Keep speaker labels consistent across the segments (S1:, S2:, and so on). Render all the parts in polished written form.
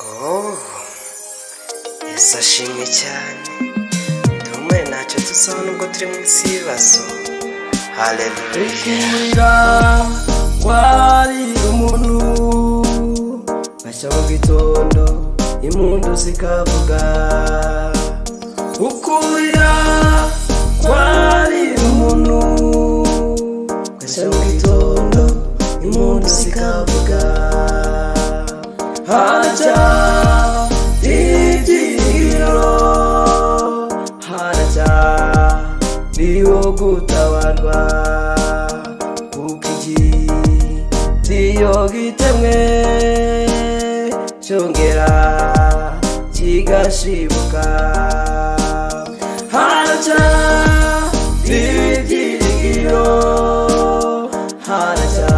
S1: Oh, Yesu ashimwe cyane. Duhumure ntacyo tuzaba nubwo turi munsi y'ibibazo. Haleluya.
S2: Kurira kwari umuntu bashya mu gitondo impundu zikavuga. Ukurira kwari umuntu bashya mu gitondo impundu zikavuga. Haraca ibyiringiro, haraca niwo gutabarwa, kuko igiti iyo gitemwe cyongera kigashibuka. Haraca ibyiringiro, haraca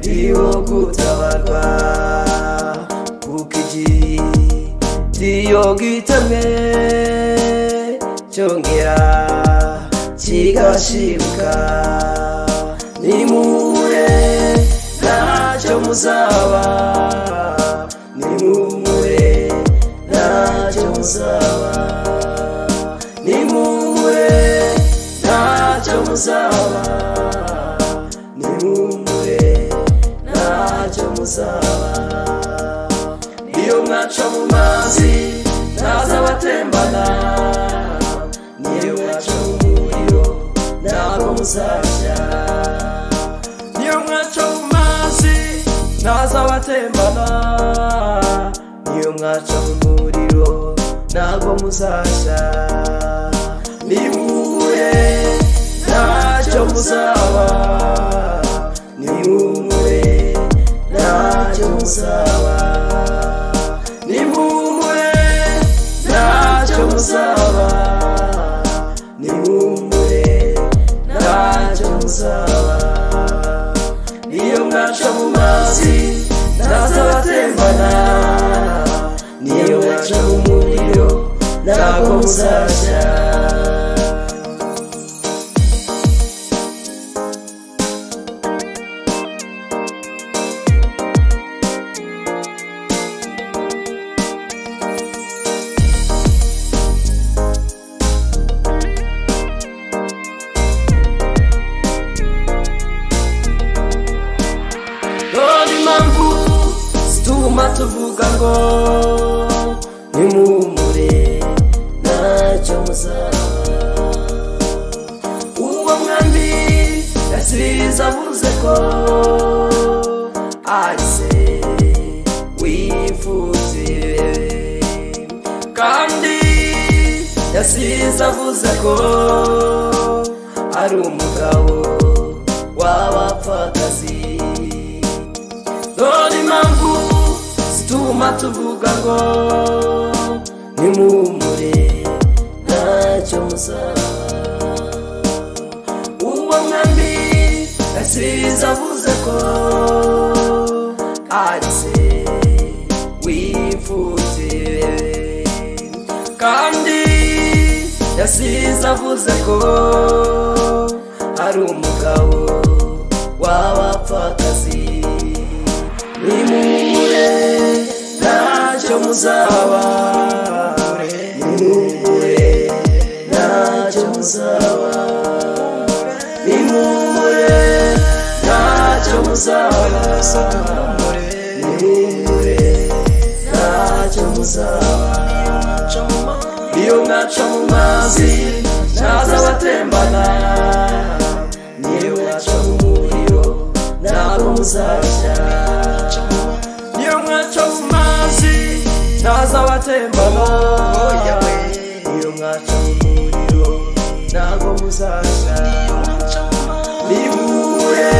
S2: niwo gutabarwa, kuko igiti iyo gitemwe cyongera kigashibuka. Nimuhure ntacyo muzaba, nimuhure ntacyo muzaba, nimuhure ntacyo muzaba, nimuhure ntacyo muzaba. Iyo mwaca mu mazi ntazabatembana, niyo mwaca mu muriro ntabwo muzashya. Niyo mwaca mu mazi ntazabatembana, niyo mwaca mu muriro ntabwo muzashya. Nimuhure ntacyo muzaba, nimuhure ntacyo muzaba, nimuhure ntacyo muzaba, nimuhure ntacyo muzaba. Niyo mwaca mu mazi ntazabatembana, niyo mwaca mu muriro ntabwo muzashya. Dore impamvu zituma tuvuga ngo nimuhumure ntacyo muzaba. Uwo mwami yasize avuze ko ari se w'imfubyi, kandi yasize avuze ko ari umugabo w'abapfakazi. Dore impamvu zituma tuvuga ngo nimuhumure ntacyo muzaba. Uwo mwami yasize avuze ko ari se w'imfubyi, kandi yasize avuze ko ari umugabo w'abapfakazi. Nimuhure ntacyo muzaba, nimuhure ntacyo muzaba, nimuhure ntacyo muzaba, nimuhure ntacyo muzaba. Iyo mwaca mu mazi ntazabatembana, niyo mwaca mu muriro ntabwo muzashya. Niyo mwaca mu mazi ntazabatembana, niyo mwaca mu muriro ntabwo muzashya. Nimuhure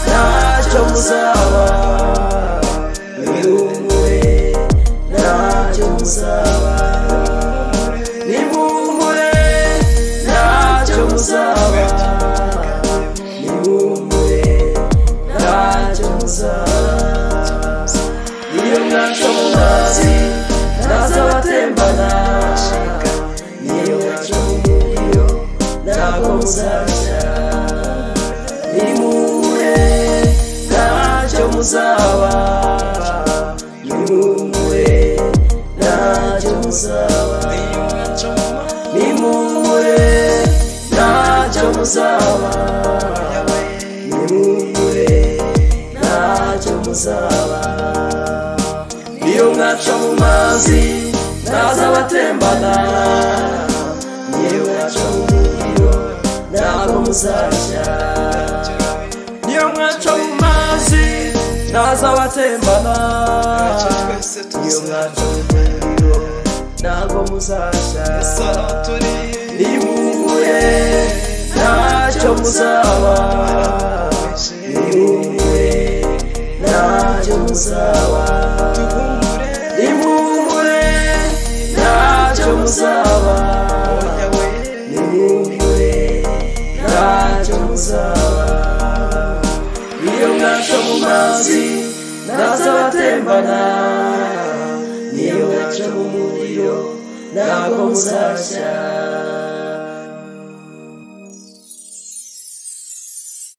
S2: ntacyo muzaba, nimuhure ntacyo muzaba, nimuhure ntacyo muzaba, nimuhure ntacyo muzaba. Iyo mwaca mu mazi ntazabatembana, niyo mwaca mu muriro ntabwo muzashya. Nimuhure ntacyo muzaba, nimuhure Niyo mwaca mu mazi ntazabatembana, niyo mwaca mu muriro ntabwo muzashya. Niyo mwaca mu mazi ntazabatembana, niyo mwaca mu muriro ntabwo muzashya. Nimuhure ntacyo muzaba, nimuhure ntacyo muzaba, nimuhure ntacyo muzaba, nimuhure ntacyo muzaba. Niyo mwaca mu mazi ntazabatembana, niyo mwaca mu muriro ntabwo muzashya.